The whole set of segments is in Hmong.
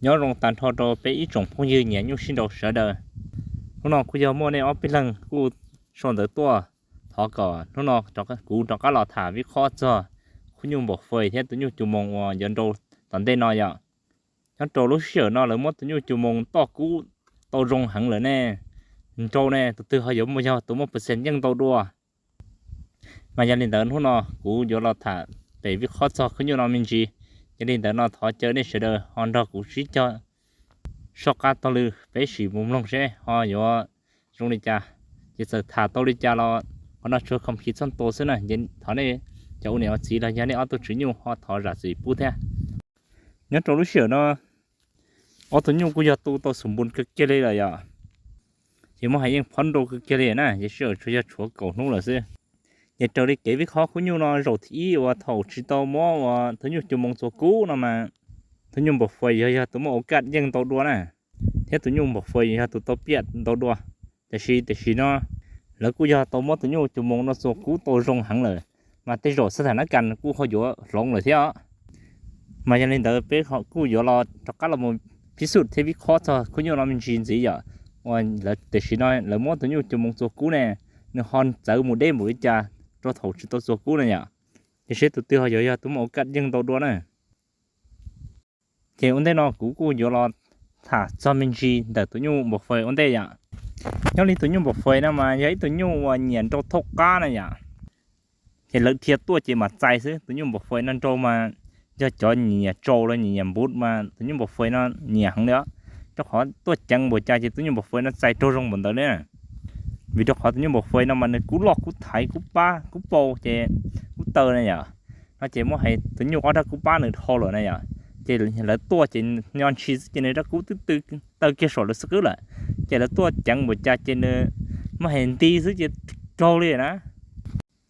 Nyob zoo tag nrho rau peb ib tsoom phooj ywg nyiam nyuj sib nraus sawv daws. Hnub no kuj yog muaj nej ob peb leeg kuj sau ntawv tuaj thov kom hnub no kuv rov qab los tham vib qhob txog khub nyuj npam fais thiab tus nyuj cus moos uas yuav nrau tom ntej no yom. Nyob rau lub sij hawm no lawv muab tus nyuj cus moos toj kub tau zoo heev lawm ne, nrau ne tus twg ho yuav muaj, yog tus muaj percent yeej ntau dua. Mas yog li ntawd hnub no kuv yuav los tham pem vib qhob txog khub nyuj no me ntsis. Yog li ntawd no thov caw nej sawv daws ho nrog kuv sib cog soj qab taug lw peb sim mus mloog seb ho yuav zoo li cas. Ces txawm tham tau li cas los qhov no tsuav khoom khiv txhob tua xwb na, thov nej cov ua niam ua txiv los yog nej ob tug tswv nyuj ho thov zam txim pub thiab. Nyob rau lub sij hawm no ob tug nyuj kuj yog tu tau xum npus kawg kiag li lawm yom. Ces muab hais yeej phob nrau kawg kiag li na, ces sij hawm tsuas yog tshuav kaum hnub lawm xwb. Ces raws li kev vib qhob khub nyuj no zaum thib ib uas thaum tsis tau muab uas tus nyuj cus moos txuas kub no mas tus nyuj npam fais yog yog tus muaj ua kaj yeej ntau dua na, thiab tus nyuj npam fais yog tus tau piaj ntau dua. Tiam sis tam sim no lawv kuj yog tau muab tus nyuj cus moos no txuas kub tau zoo heev lawm, mas tej zaum xab thas nab kas kuj ho yuav hloov lawm thiab. Mas yog li ntawd peb kuj yuav los rov qab los mus phib xub thiab vib qhob txog khub nyuj no me ntsis ntxiv yom. Uas tam sim no lawv muab tus nyuj cus moos txuas kub ne, nws ho txawv mus deb npaum li cas rau thaum tsis tau txuas kub na yom. Ces seb tus twg ho yuav yog tus muaj ua kaj yeej ntau dua na. Ces ua ntej no kuv kuj yuav los tham txog me ntsis ntawm tus nyuj npam fais ua ntej yom. Nyob li tus nyuj npam fais no mas yog ib tug nyuj uas nyiam nrau thauj qab na yom. Ces lawv dhia tuaj ces mam txais xwb, tus nyuj npam fais no nrau mas yog cov nyiam tsau los nyiam npum mas tus nyuj npam fais no nyiam heev li os. Rau qhov tuaj ceev npaum cas ces tus nyuj npam fais no txais raug zoo npaum ntawd li. Vim rau qhov tus nyuj npam fais no mas nws kub loj kub thaiv kub pab kub pau ces kub taw na yom. No ces muab hais tus nyuj ob rab kub pab nws dhau lawm na yom, ces lawv tuaj ces nyo ntshis xwb ces nws rab kub twb taw kiag saum lawv xwb qwb lawm. Ces lawv tuaj ceev npaum cas ces nws muab hais nti xwb ces raug li na.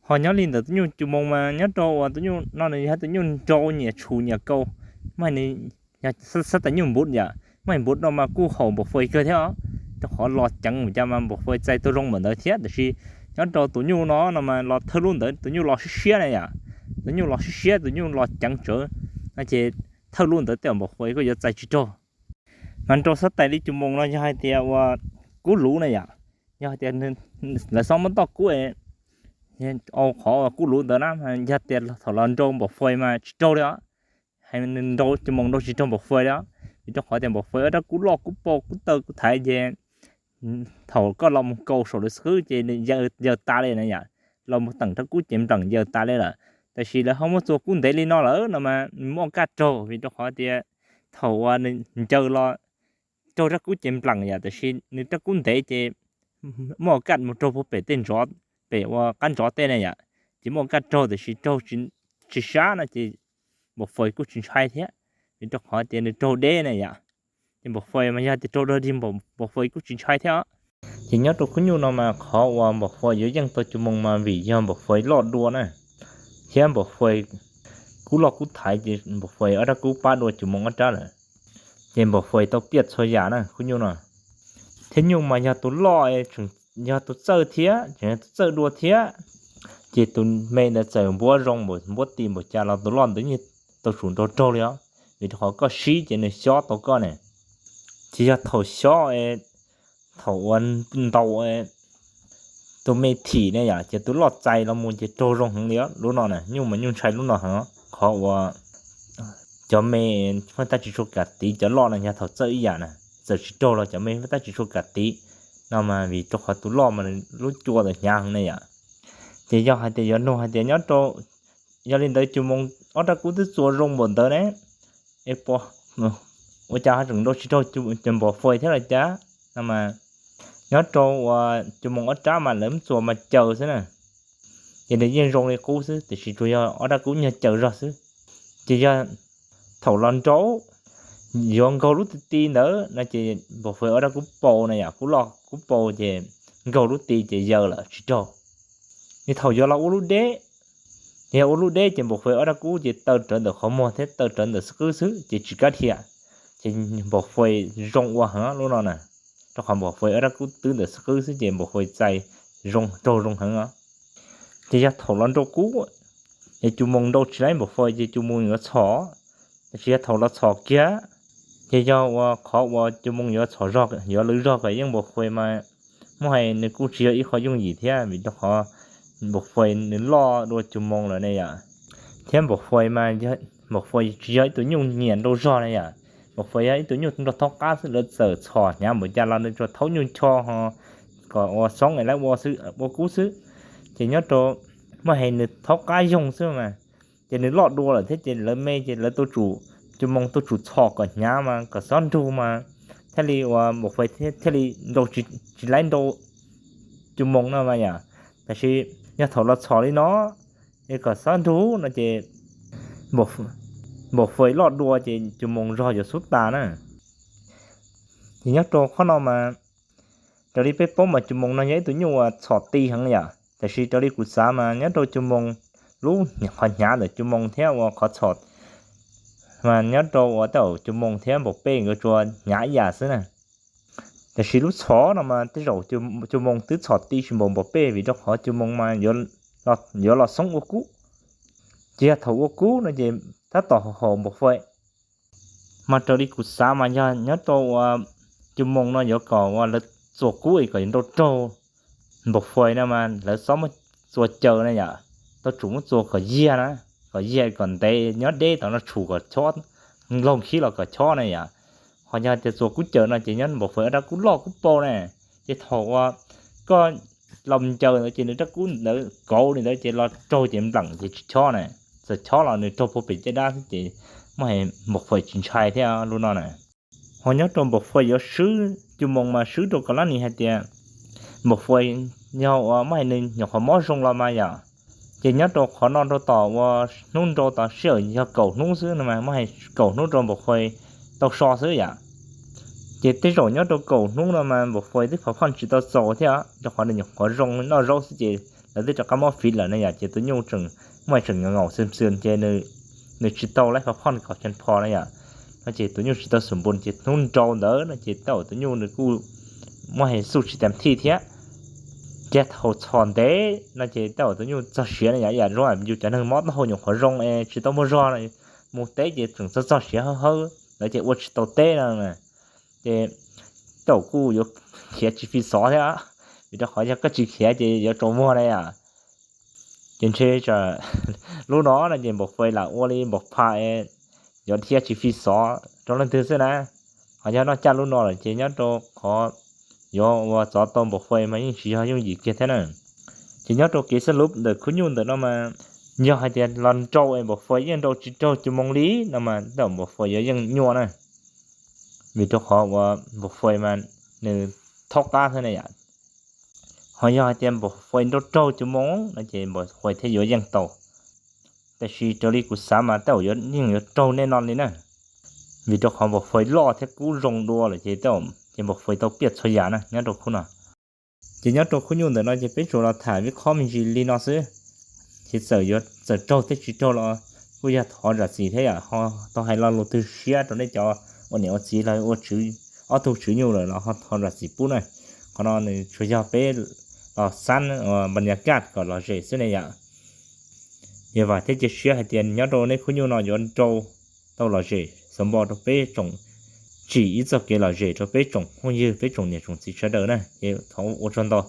Ho nyob li ntawm tus nyuj cus moos mas nyob rau uas tus nyuj no nws yog tus nyuj nrau nyiam tshum nyiam kaus, muab hais nws yog xab tais nyuj npum yom, muab hais npum no mas kuj haum npam fais kawg thiab os. Rau qhov los ceev npaum cas mas npam fais txais tau zoo npaum ntawd thiab, tiam sis nyob rau tus nyuj no no mas los thawj lub ntawd tus nyuj los siab siab na yom. Tus nyuj los siab siab, tus nyuj los ceev tsawv, no ces thawj lub ntawd tej npam fais kuj yuav txais tsis raug. Mas nrau xab tais li cus moos no yog hais tias uas kub luv na yom, yog hais tias lawv xob muab toj kub au qhov uas kub luv ntawd na, yog tias thaum los nrau npam fais mas tsis raug li os. Hais nws nrau cus moos nrau tsis raug npam fais li os, vim rau qhov tias npam fais ob rab kub loj kub pau kub taw kub thaiv ces thaum koj los mus kaus saum lawv xwb qwb ces nws yaws tas li na yom, los mus teem rab kub ces npleem yaws tas li lawm. Tiam sis lawv ho muab txuas kub ntev li no lawm no mas nws muaj kaj raug, vim rau qhov tias thaum uas nws ncaws los raug rab kub ces npleem yom, tiam sis nws rab kub ntev ces muaj kaj mus raug puag pem tej ntov, pem ua qab ntov tej na yom, ces muaj kaj raug tiam sis raug tsis sab no ces npam fais kuj tsis ntshai thiab, vim rau qhov tias nws raug deb na yom. Ces npam fais mas yog tias raug dog dig npam fais kuj tsis ntshai thiab. Ces nyob rau khub nyuj no mas qhov uas npam fais yuav yeej tau cus moos mas vim yog npam fais loj dua na, thiab npam fais kub loj kub thaiv ces npam fais ob rab kub pab dua cus moos ob rab lawm. Ces npam fais tau piaj txhua yam na khub nyuj no. Thiab nyuj mas yog tus loj, yog tus txawj thiab, tseem yog tus txawj dua thiab, ces tus me ntawd txawm npuab zoo npaum npuab ti npaum cas los tus loj ntawd yeej tau tsum nrau raug li os, vim rau qhov koj sib ces nws xyob tau koj ne. Ces yog thaum xyob, thaum uas ntaus tus me thim ne yom, ces tus loj txais los mus ces raug zoo heev li os. Lub no na nyuj mas nyuj ntshai lub no heev, qhov uas cov me muaj tab tsis tshua kam tiv, cov loj no yog thaum txawj ib yam na, txawm tsis raug los cov me muaj tab tsis tshua kam tiv no mas vim rau qhov tus loj mas lub cua ntawd hnyav heev ne yom. Ces yog hais tias yuav nug hais tias nyob rau, yog li ntawd cus moos ob rab kub twb txuas zoo npaum ntawd ne, es ua cas ho tseem nrau tsis raug cov npam fais thiab los cas no mas, nyob rau uas cus moos ob rab mas lawv muab txuas mas caws xwb na, ces nws yeej zoo li qub xwb, tiam sis tsuas yog ob rab kub nyuag caws zog xwb. Ces yog thaum los nrau yuav nkaug lub ti ti ntawd no ces npam fais ob rab kub pau na yom, kub loj kub pau ces nkaug lub ti ces yaws lawm tsis raug. Ces thaum yuav los ua lub deb, yog ua lub deb ces npam fais ob rab kub ces taw rawv ntawm qhov muag thiab taw rawv ntawm xwb qwb xwb ces tsis kam dhia. Ces npam fais zoo ua heev lub no na, rau qhov npam fais ob rab kub twb ntawm xwb qwb xwb ces npam fais txais zoo raug zoo heev os. Ces yog thaum los nrau kub, ces cus moos nrau tsis laib npam fais ces cus moos yuav txhom, tab sis yog thaum los txhom kiag, Ces yog ua qhov uas Cu Moo yuav txhom zog, yuav lwv zog kom yeej Npaum Fais mas muab hais nws kuj tsis yog ib qho yooj yim thiab, vim rau qhov Npaum Fais nws loj dua Cu Moo lawm ne yom. Thiab Npaum Fais mas, Npaum Fais tsis yog ib tug nyuj nyiam nrau zog ne yom. Npaum Fais yog ib tug nyuj nrau thaub qab xwb, lawv txawm txhom hnyav npaum cas los nws tsuas thaub nyuj cho ho kom ua xoob es lawv ua kub xwb. Ces nyob rau, muab hais nws thaub qab yoog xwb mas, ces nws loj dua lawm thiab ces lawv me ces lawv tuaj tsum, Cu Moo tuaj tsum txhom kom hnyav mas kom xob nrug mas thiaj li ua Npaum Fais thiaj li nrau, tsis laib nrau Cu Moo no mas yom. Tab sis yog thaum los txhom li no es kom xob nrug no ces Npaum Fais loj dua ces Cu Moo zog yuav xub tas na. Ces nyob rau qhov no mas raws li peb paub mas Cu Moo no yog ib tug nyuj uas txhom ti heev yom. Tab sis raws li kuv xav mas nyob rau Cu Moo lub qhov hnyav ntawm Cu Moo thiab ua qhov txhom mas nyob rau ua tej zaum Cu Moo thiab Npaum Fais nkawd tsuas hnyav ib yam xwb na. Tab sis lub txhom no mas tej zaum Cu Moo twb txhom ti tsis npaum Npaum Fais vim rau qhov Cu Moo mas yuav los xoob ua kub, ces yog thaum ua kub no ces tab tom haum Npaum Fais. Mas raws li kuv xav mas yog nyob rau ua Cu Moo no yuav kom ua lawv txua kub es kom nrau raug Npaum Fais no mas lawv txhob muab txua caws na yom, tau tsum muab txua kom yiag na, kom yiag kom ntev nyob deb tom no tshum kom chob, nloog khib los kom chob na yom. Ho yog tias txua kub caws no ces nyob Npaum Fais ob rab kub loj kub pau na, ces thaum ua koj los ncaws ntawd ces nws rab kub ntawd kauv li ntawd ces los raug ces npleem ces tsis chob na, txawm chob los nws raug puag pem caj dab xwb ces muab hais Npaum Fais tsis ntshai thiab lub no na. Ho nyob rau Npaum Fais yuav swb Cu Moo mas swb rau kom lab nis hais tias Npaum Fais yog ua muab hais nws nyuam qhuav mob zoo los mas yom, ces nyob rau qhov no rau tom ua hnub nrau tom sij hawm yog kaum hnub xwb no mas muab hais kaum hnub rau Npaum Fais tau so xwb yom. Ces tej zaum nyob rau kaum hnub no mas Npaum Fais twb phov phoj tsis tau txaus thiab, rau qhov nws nyuam qhuav zoo noj zaub xwb ces lawv twb rov qab muab fiv lawm ne yom, ces tus nyuj tseem muaj hais tseem ngaus ngaus xwm xwm ces nws tsis tau laib phov phoj kom cen pho na yom. No ces tus nyuj tsis tau xum npun ces hnub nrau ntawd no ces tej zaum tus nyuj nws kuj muab hais xub tsis tam thij thiab. Ces thaum txhom ntev no ces tej zaum tus nyuj txog siav na yom, ib yam zoo yus cov neeg mob taub hau nyuam qhuav zoo es tsis tau muaj zog, mus teb ces tseem txog txog siav hawb hawb ntawd ces ua tsis tau teb no. Ces tej zaum kuj yuav khiav tsis fi xov thiab, vim rau qhov yog koj tsis khiav ces yuav tsaus muag na yom. Ces ntshe lub no no ces Npaum Fais lam ua li Npaum Phas yuav dhia tsis fi xov rau leej twg xwb na. Ho yog noj caj lub no lawm ces nyob rau qhov yuav ua txov tau Npaum Fais mas yeej tsis yog yooj yim kiag thiab na. Ces nyob rau kev xab lub ntawm khub nyuj ntawm no mas yog hais tias los nrau es Npaum Fais yeej nrau tsis raug Cu Moo li no mas tej zaum Npaum Fais yuav yeej nyuaj na, vim rau qhov uas Npaum Fais mas nws thaub qab xwb na yom. Ho yog hais tias Npaum Fais nrau raug Cu Moo no ces Npaum Fais thiaj yuav yeej tau. Tab sis raws li kuv xav mas tej zaum yeej yuav raug nej no li na, vim rau qhov Npaum Fais loj thiab kub zoo dua lawm ces tej zaum ces Npaum Fais tau piaj txhua yam na nyob rau khub no. Ces nyob rau khub nyuj ntawm no ces peb tsuas los tham vij khob me ntsis li no xwb. Ces txawm yuav txawm raug thiab tsis raug los kuj yog thov zam txim thiab yom, ho tau hais lo lus twg siab rau nej cov ua niam ua txiv los ua ob tug tswv nyuj lawm los ho thov zam txim pub na. Qhov no nws tsuas yog peb los xab npa nyas kaj kom lom zem xwb ne yom. Yog vam thiab cia siab hais tias nyob rau nej khub nyuj no yuav nrau tau lom zem xov npo rau peb tsoom, tsim ib txoj kev lom zem rau peb tsoom phooj ywg peb tsoom niam tsoom txiv sawv daws na, ces thov ua tsaug ntau.